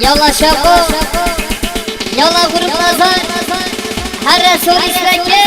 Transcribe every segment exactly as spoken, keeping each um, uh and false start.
Yalla Şevko, yalla Grup Nazar, herre solîst veke.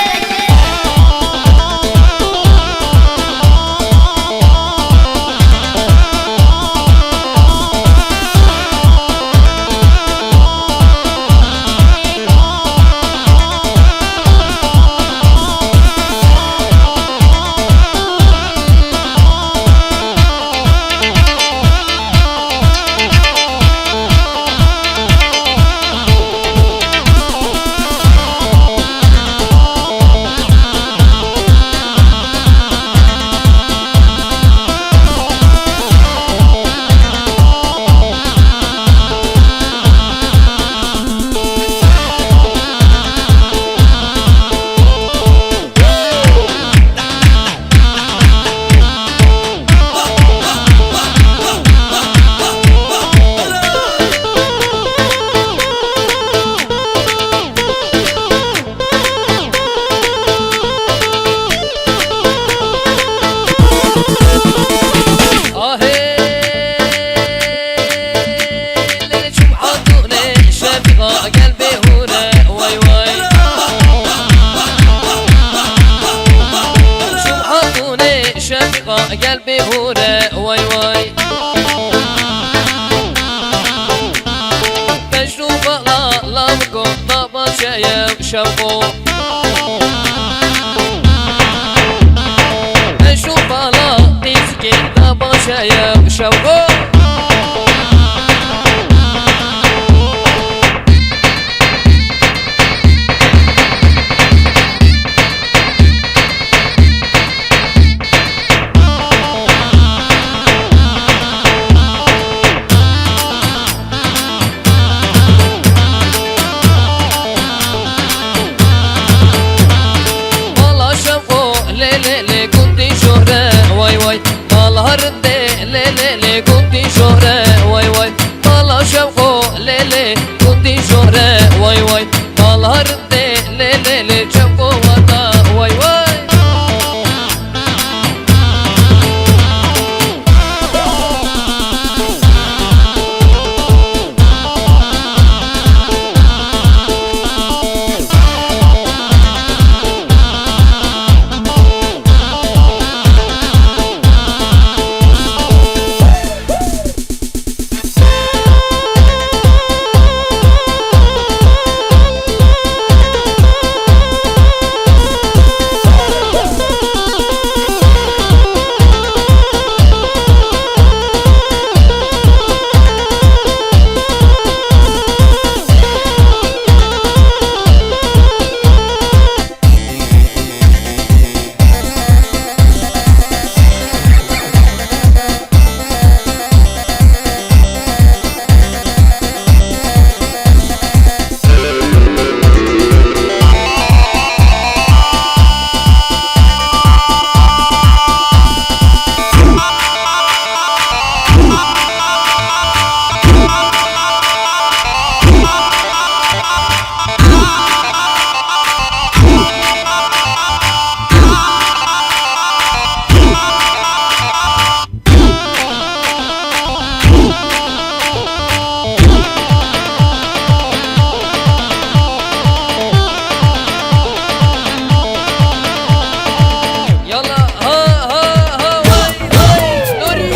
Ahê, lê çûm hatûnê Şefîqa gel bêhûre, way way. Çûm hatûnê Şefîqa gel bêhûre, way way. Teşrûfa la laviko da başeye Şevko. Teşrûfa la dîzkî da başeye Şevko. Mala Şevko lê lê lê gundî jore, way way. Mala rindê lê lê lê gundî jore, way way. Mala Şevko lê lê gundî jore, way way. Mala rindê lê lê lê çeko wata, way way. Yalla, ha, ha, ha, vay, vay, Nuri.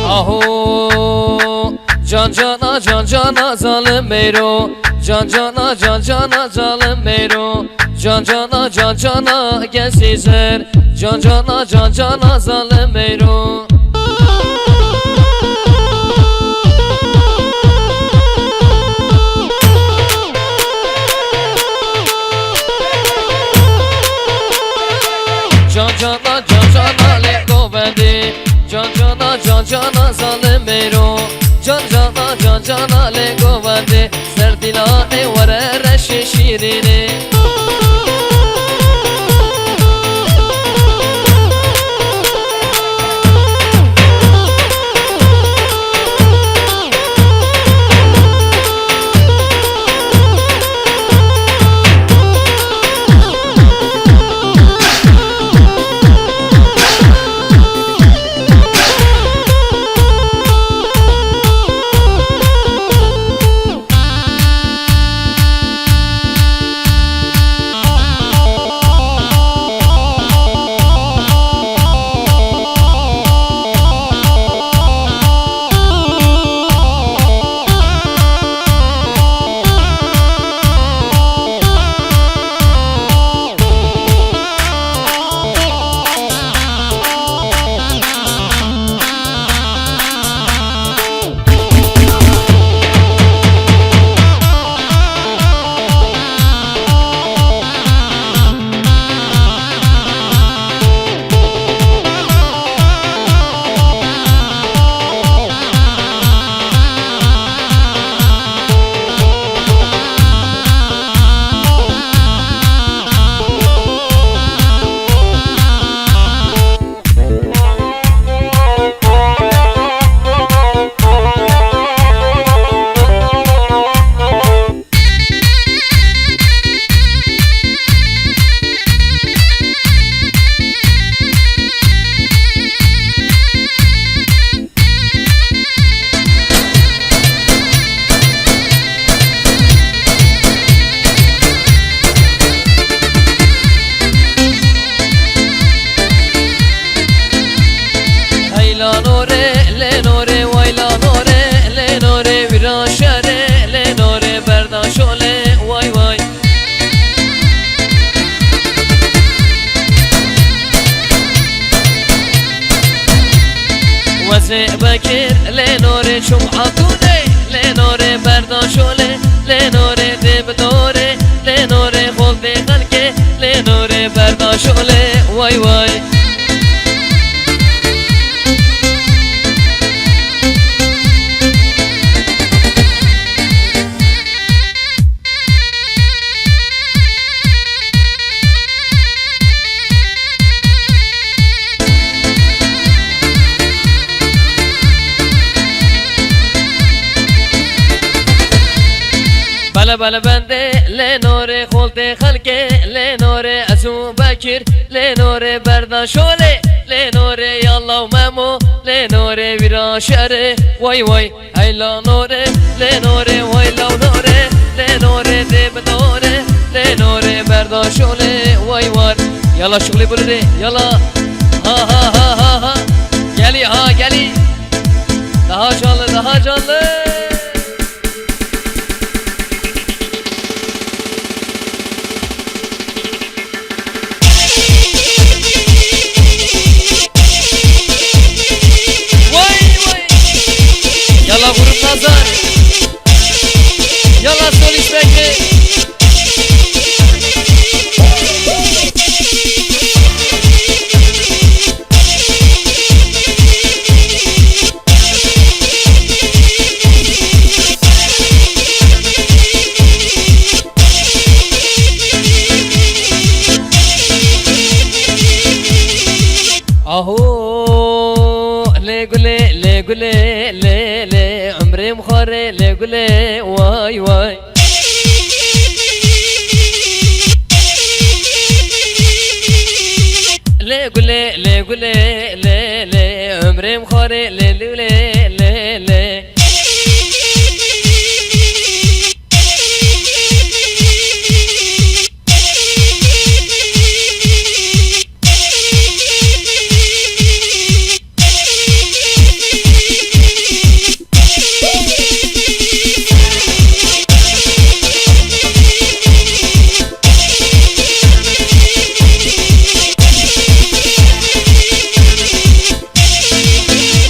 Aho, can cana, can cana, zalim mêro. Can cana, can cana, zalim mêro. Can cana, can cana, kesî zer. Can cana, can cana, zalim mêro. Mêro, can cana, can cana lê govendê, ser dîlanê were reşê şîrînê. Hey la norê, lê norê, way la norê, lê norê, vira şerê, lê norê, berda şolê, way way. Wezê Bekir, lê norê, çum atûnê, lê norê, berda şolê, lê norê, dê bi dorê, lê norê, xoltê xelkê, lê norê, berda şolê, way way. Bele bele bendê, lê norê xoltê xelkê, lê norê ez û Bekir, lê norê berda şolê, lê norê yalla û Memo, lê norê vîra şerê, way way. Hey la norê, lê norê, way la norê, lê norê dê bi norê, lê norê berda şolê, way war. Yalla şuxlê bulirê, yalla. Ha ha ha ha ha. Gelî ha gelî. Daha canlı, daha canlı. Vay vay. Yalla grup Nazar. Yalla solist Bekri. Aho, lê gulê, lê gulê, lê, lê, umrê min xwarê, lê gulê, way, way. Lê gulê, lê gulê, lê, lê, umrê min xwarê, lê, lê, lê, lê, lê.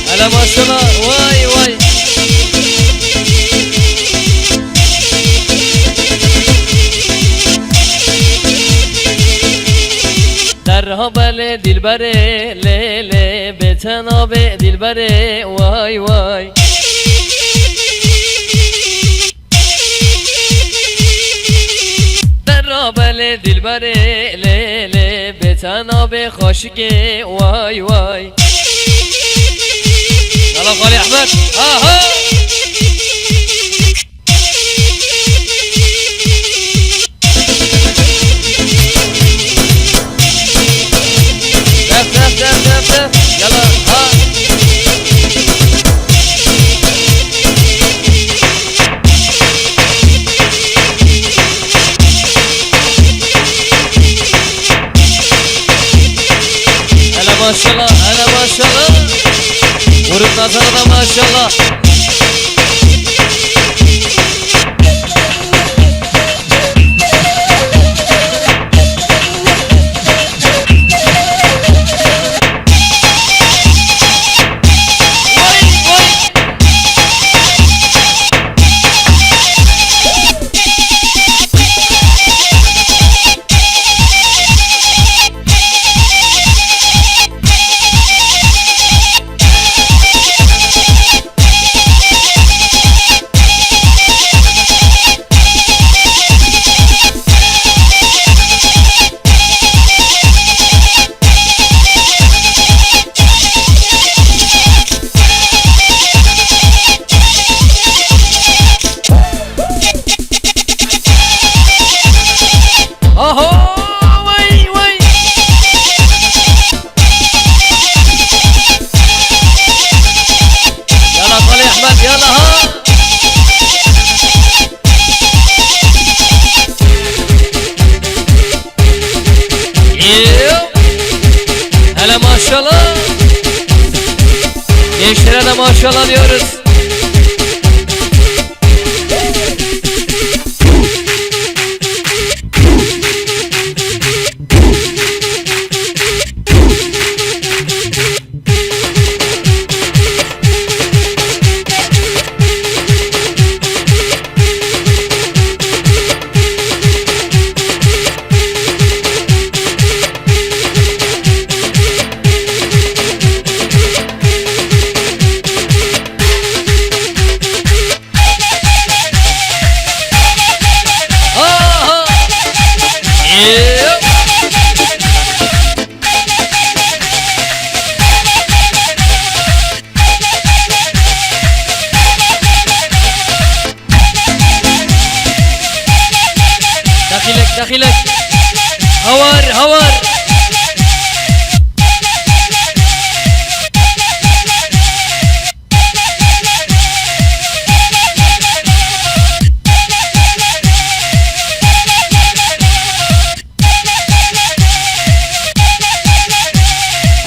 Hele maşallah, vay vay. Derha belê dilberê lê lê, bê Te nabê dilberê, way, way. Dera belê dilberê, lê, lê. Bê te nabê xaşikê, way, way. Yala Xalî Ehmed, aha! Def, def, def, def, def. Yala, ha. Hele maşallah, hele maşallah. Vurup nazara da maşallah. Aho, wey, wey. Yala Xalî Ehmed, yala ha. Ew. Hele maşallah. Gençlere de maşallah diyoruz. Aha! Ew! Daxilek, daxilek. Hawar, hawar.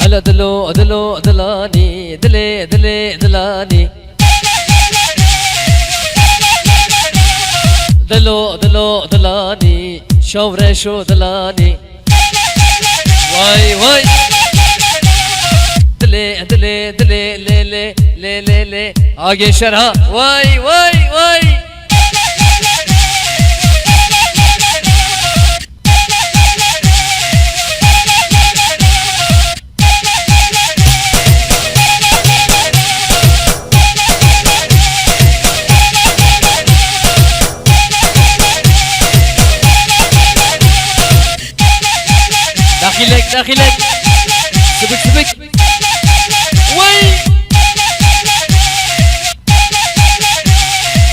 Hele dilo, dilo, dilanî, dilê, dilê, dilanî. Dilo, dilo, dilanî, şav reşo dilanî. Vay, vay. Dilê, dilê, dilê, lê, lê, lê, lê, lê. Ha gençler ha. Vay, vay, vay. Daxilek, daxilek. Sibik, sibik. Wey!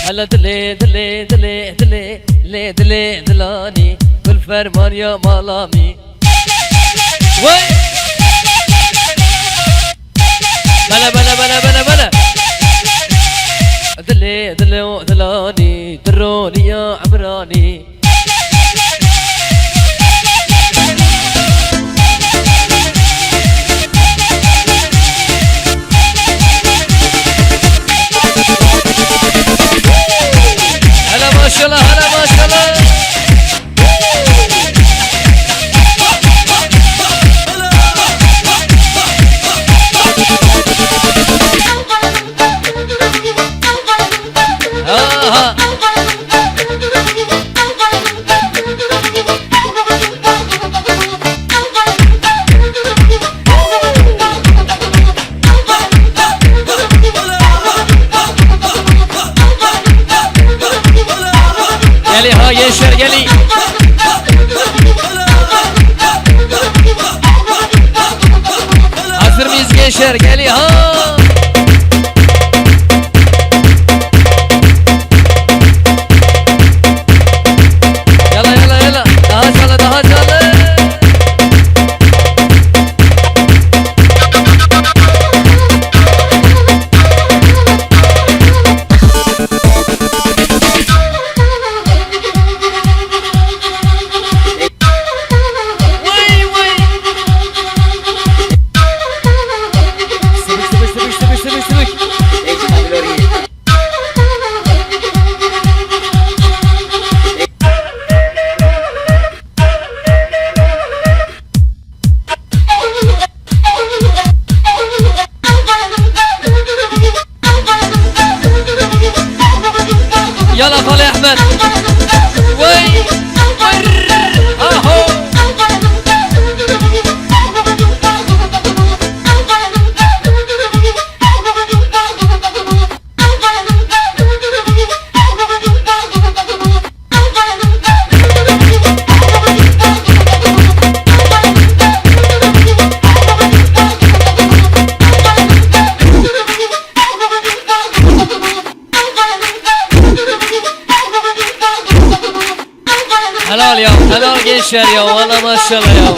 Hele dilê, dilê, dilê, dilê, lê dilê dilanî, gul fermaniya malamî. Wey! Bele, bele, bele, bele, bele. Dilê, dilê û dilanî, dironiya Emranî. Hele maşallah, hele maşallah. Aha. Gençler gelin. Hazır mıyız gençler? Gelin ha. Yala, yala, yala. Daha canlı, daha canlı. Yala Xalê Ehmed. Wey. Aho. Helal ya, helal gençler ya, valla maşallah ya.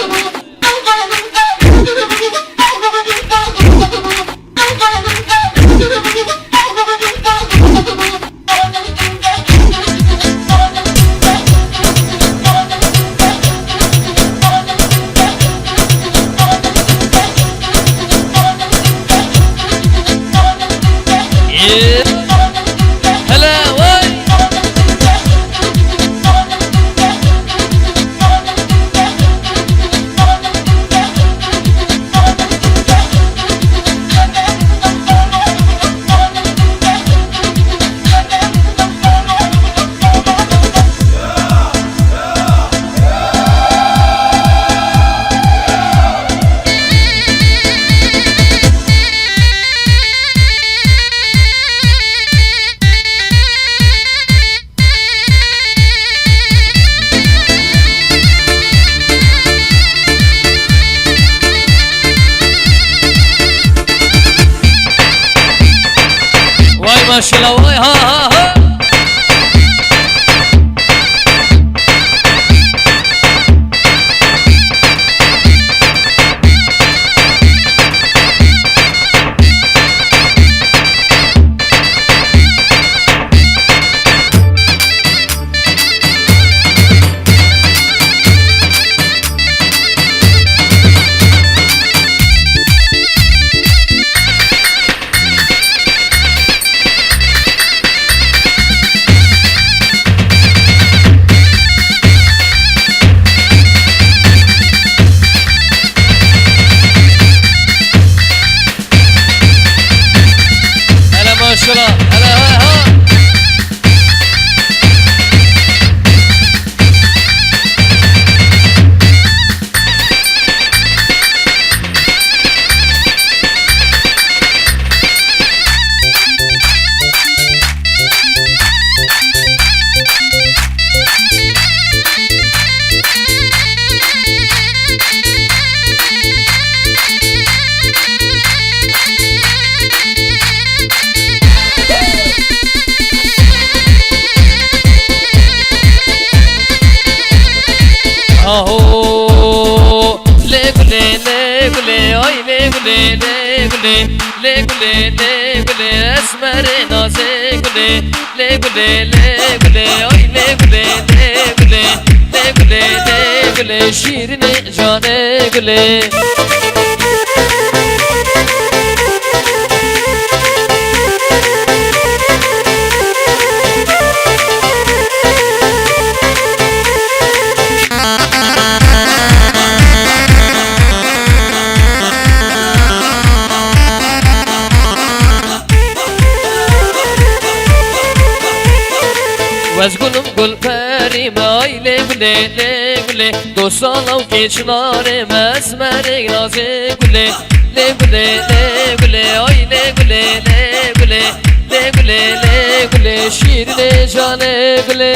Hele, vay! Vay maşallah, vay ha ha ha. Hele maşallah, hele ha ha. Aho, lê gulê, lê gulê, ay lê gulê, lê gulê, lê gulê, lê gulê, esmerê nazê gulê, lê gulê, lê gulê, ay lê gulê, lê gulê, lê gulê, lê gulê, şîrinê canê gulê. Wez gulum gul perî me, ay lê gulê, lê gulê. Dosa lawkê çinarê me, esmerê nazê gulê. Lê gulê, lê gulê, ay lê gulê, lê gulê. Lê gulê, lê gulê, şîrinê canê gulê.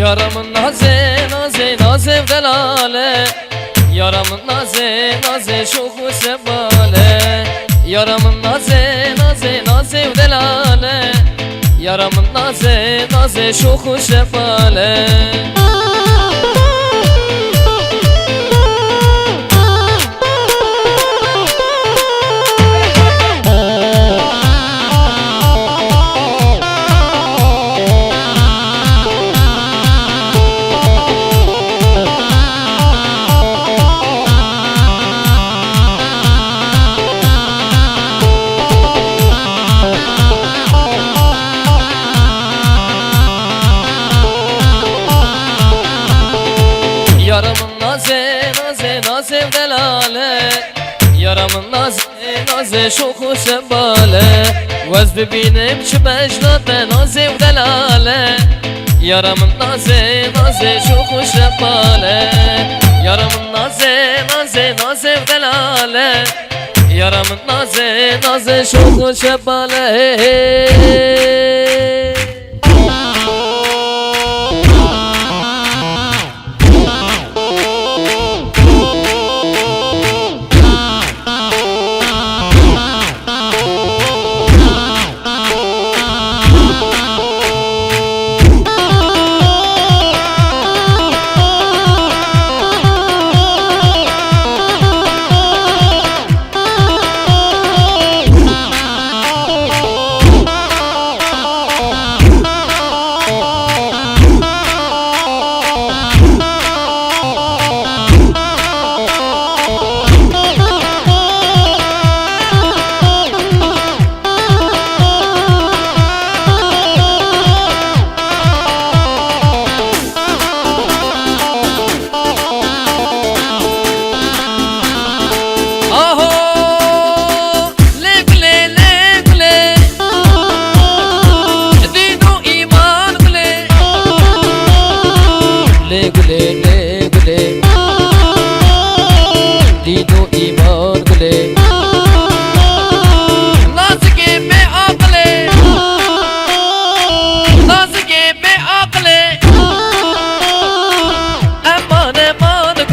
Yara min nazê, nazê, nazê û delale. Yara min nazê, nazê, şox û şebale. Yara min nazê, nazê, nazê û delale. Yara min nazê, nazê, şox û şebale. Yara min nazê, nazê, nazê û delale. Yara min nazê, nazê, şox û şebale. Wez bibînim çi bejna te nazê û delale. Yara min nazê, nazê, şox û şebale. Yara min nazê, nazê, nazê û delale. Yara min nazê, nazê, şox û şebale.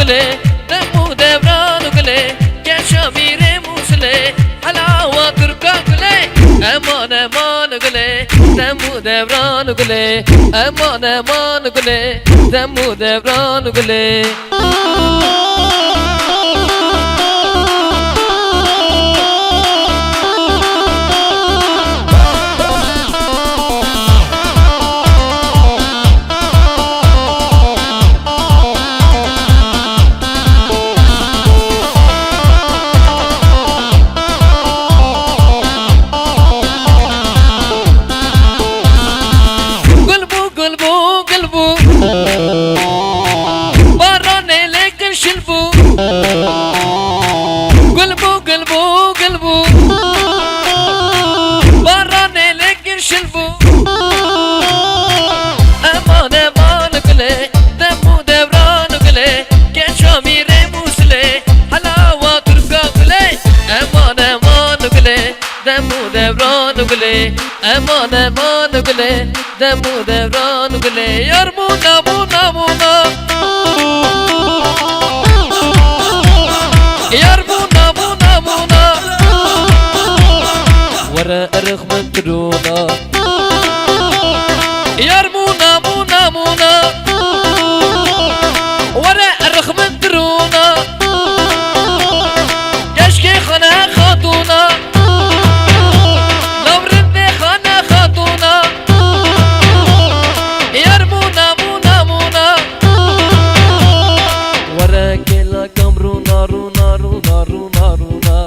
Gulê, dem û devran û gulê, keşa mîrê Mûsilê, helawa Tirka gulê. Eman, eman gulê, dem û devran û gulê. Eman, eman gulê, dem û devran û gulê. Gul bû, gul bû, gul bû. Baranê lê kin şil bû. Gul bû, gul bû, gul bû. Baranê lê kin şil bû. Eman, eman gulê, dem û devran gulê. Keşa mîrê Mûsilê, helawa Tirka gulê. Eman, eman gulê, dem û devran gulê. Eman, eman gulê, dem û devran gulê. Yar mûna, mûna, mûna. Yar mûna, mûna, mûna. Were erix min tirûna. Yar mûna, mûna, mûna. Were erix min tirûna. Keşkê xane xatûna. Nav rindê xane xatûna. Yar mûna, mûna, mûna. Were kêlekam rûna, rûna, rûna, rûna, rûna.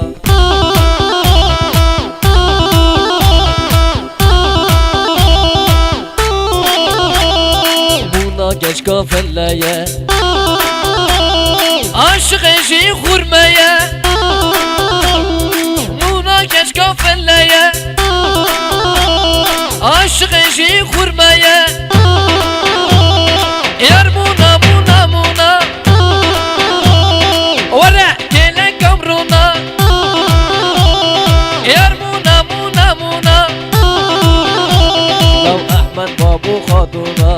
Mûna keşka fele ye. Aşiqê jî xurme ye. Mûna keşka fele ye. Aşiqê jî xurme ye. Yar mûna, mûna, mûna. Were kêlekam rûna. Yar mûna, mûna, mûna. Law Ehmed Babû Xatûna.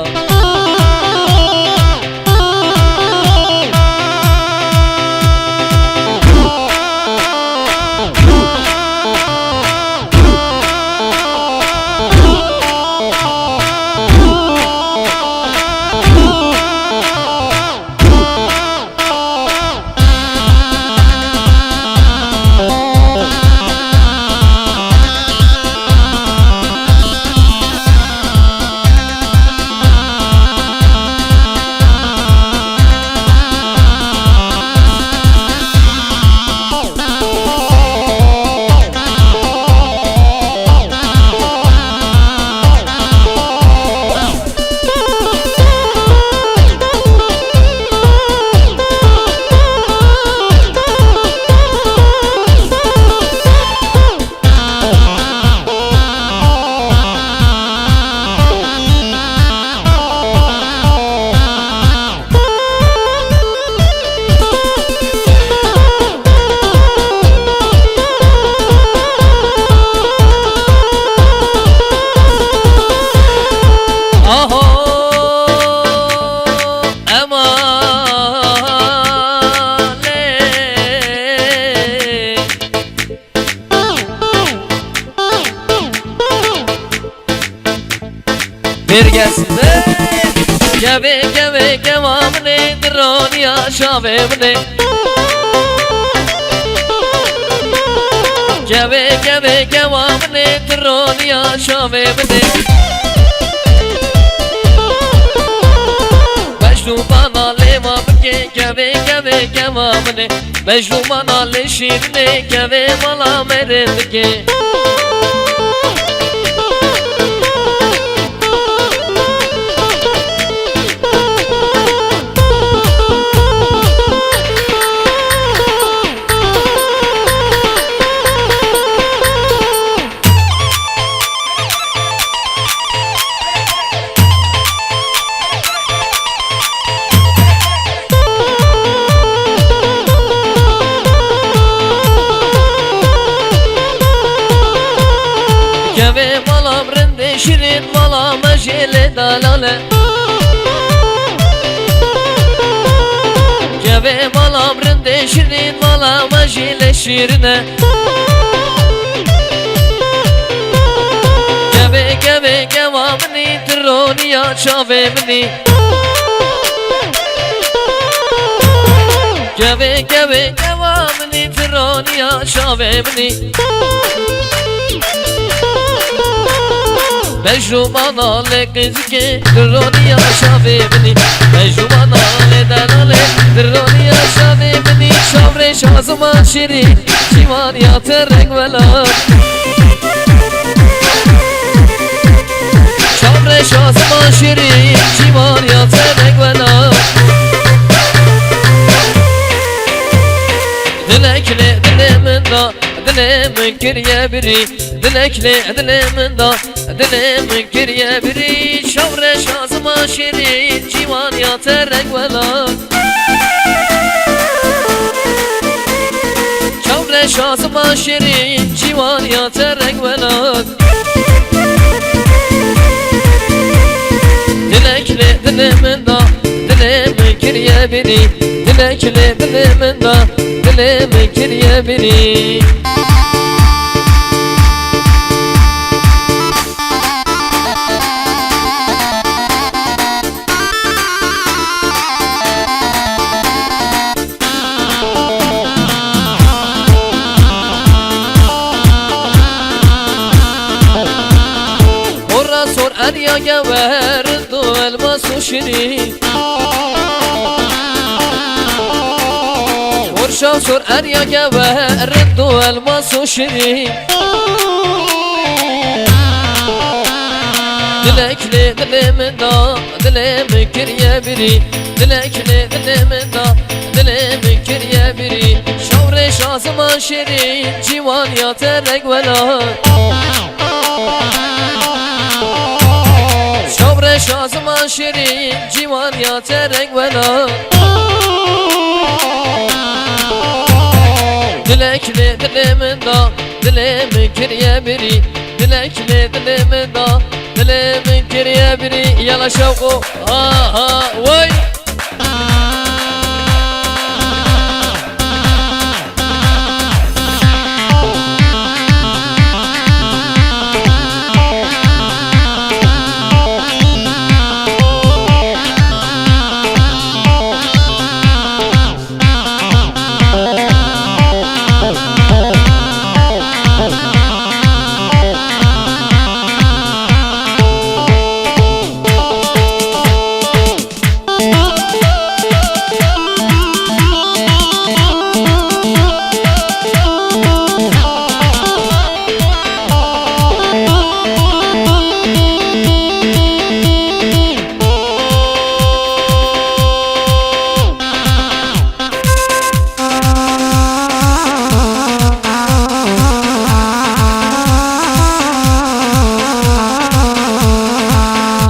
Aho, emalê. Bêrgesize. Kevê, kevê, keva min ê, dironiya şavê min ê. Kevê, kevê, keva min ê, dironiya şavê min ê. Mecnû bana lêva bike, kevê, kevê, keva min ê. Mecnû bana lê şîrinê, kevê mala merindikê. Kevê mala min rindê şirîn, mala me jê lê delal e. Kevê Mala min rindê şirîn, mala me jî lê şîrin e. Kevê, kevê, keva min î, tu roniya çavê min î. Kevê, kevê, keva min î, tu roniya çavê min î. Bejûmana lê qîzikê, tu roniya çavê min î. Bejûmana lê delalê, tu roniya çavê min î. Çavrê şazima şirî, cîwaniya te reng wela. Çavrê şazima şirî, cîwaniya te reng wela. Dilek lê dilê min da, dilê min kiriye birî. Dilek lê dilê min da, dilê min kiriye birî. Çavrê şazima şirî, cîwaniya te reng wela. Çavrê şazima şirîn, cîwaniya te reng wela. Dilek lê dilê min da, dilê min kiriye birî. Dilek lê dilê min da, dilê min kiriye birî. Hora sor eriya gewer, rind û elmas û şirî. Hor şav sor eriya gewer, rind û elmas û şirî. Dilek lê dilê min da, dilê min kiriye birî. Dilek lê dilê min da, dilê min kiriye birî. Şavrê şazima şirîn, cîwaniya te reng wela. Şavrê şazima şirîn, cîwaniya te reng wela. Dilek lê dilê min da, dilê min kiriye birî. Dilek lê dilê min da, dilê min kiriye birî. Yala şewqo, ha ha, wey.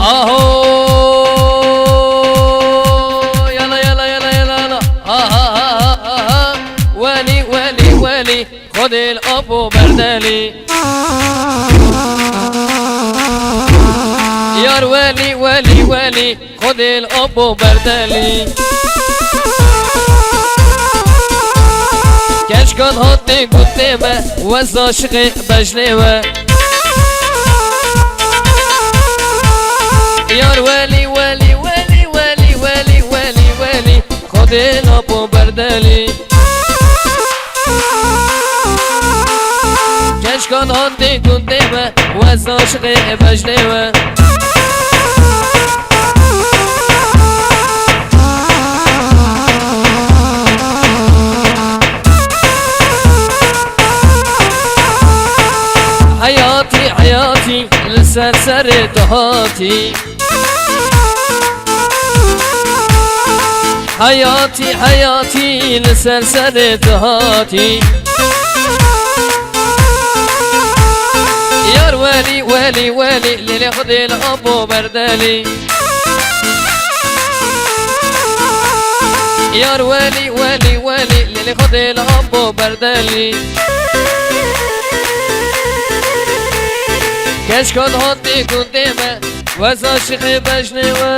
Aho! Yala, yala, yala, yala, yala. Ha, ha, ha, ha, ha, ha. Welî, welî, welî. Xwedê li apo berdelî. Yar welî, welî, welî. Xwedê li apo berdelî. Keşkan hatê gotê me, weza şixê bejnê we. Yar welî, welî, welî, welî, welî, welî, welî. Xwedê li apo berdelî. Keşkan hatê gundê me, weza şixê bejnê we. Heyatî, heyatî, li ser serê tu hatî. Heyatî, heyatî, li ser serê tu hatî. Yar welî, welî, welî, lêlê Xwedê li apo berdelî. Yar welî, welî, welî, lêlê Xwedê li apo berdelî. Keşkan hatê gundê me, weza şixê bejnê we.